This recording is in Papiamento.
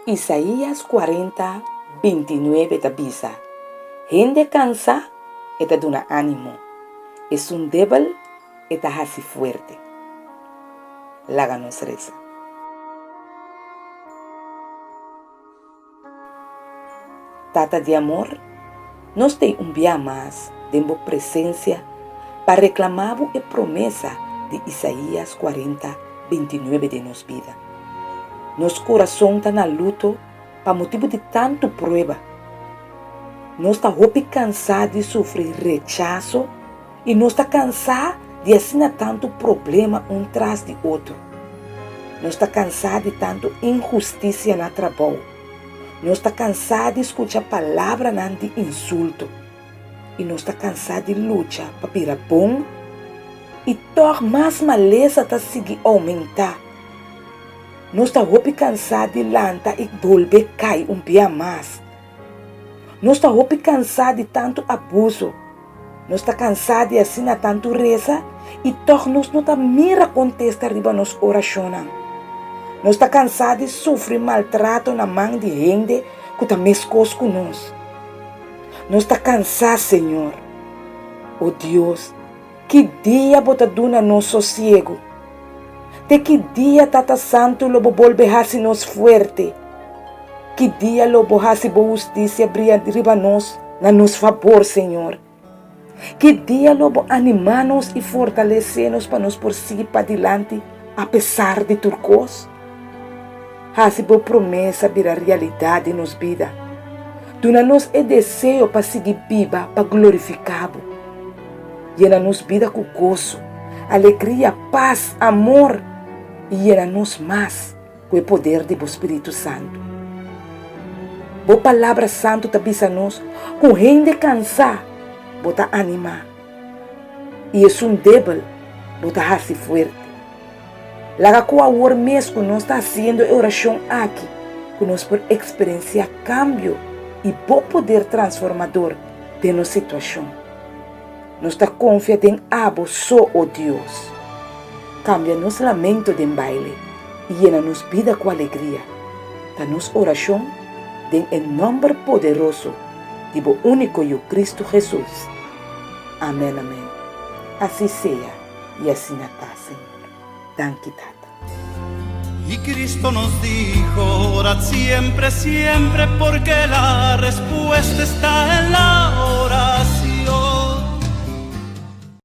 Isaías 40, 29 ta bisa, Hende kansá, e ta duna ánimo, esun debel, e ta hasi fuerte. Laga nos resa. Tata di amor, nos t'ei un bia mas den bo presensia pa reklamá bo e promesa di Isaías 40, 29 den nos bida. Nos kurason ta na luto pa motibu di tantu prueba. Nos ta hopi kansá di sufri rechaso I nos ta kansá di asina tantu problema un tras di otro. Nos ta kansá di tantu inhustisia na trabou. Nos ta kansá di skucha palabranan di insulto. I nos ta kansá di lucha pa bira bon, i tòg mas malesa ta sigui oumentá. Nos ta hopi kansá di lanta i bolbe kai un bia mas. Nos ta hopi kansá di tantu abuso. Nos ta kansá di asina tantu resa i tòg nos no ta mira kontesta riba nos orashonnan. Nos ta kansá di sufri maltrato na man di hende ku ta meskos ku nos. Nos ta kansá, Señor. O Dios, ki dia bo ta duna nos sosiegu? Te ki dia, Tata Santu, lo bo bolbe hasi nos fuerte? Ki dia lo bo hasi bo hustisia bria riba nos na nos fabor, Señor? Ki dia lo bo animá nos i fortalesé nos pa nos por sigui padilanti apesar di tur kos? Hasi bo promesa bira realidat den nos bida. Duna nos e deseo pa sigui biba pa glorifiká bo. Yena nos bida ku goso, alegria, pas, amor i yena nos mas ku e poder di bo spiritu santu. Bo Palabra Santu ta bisa nos ku hende kansá bo ta animá i esun debel bo ta hasi fuerte. Laga ku awor mes ku nos ta hasiendo e orashon aki, ku nos por eksperensiá kambio i bo poder transformador den nos situashon. Nos ta konfia den abo so, o Dios. Kambia nos lamento den baile i yena nos bida ku alegria. Ta nos orashon den e nòmber poderoso di bo úniko Yu Kristu Hesus. Amèn amèn. Asi sea i asina ta, Señor. Danki Tata. Y Cristo nos dijo, orad siempre, siempre, porque la respuesta está en la oración.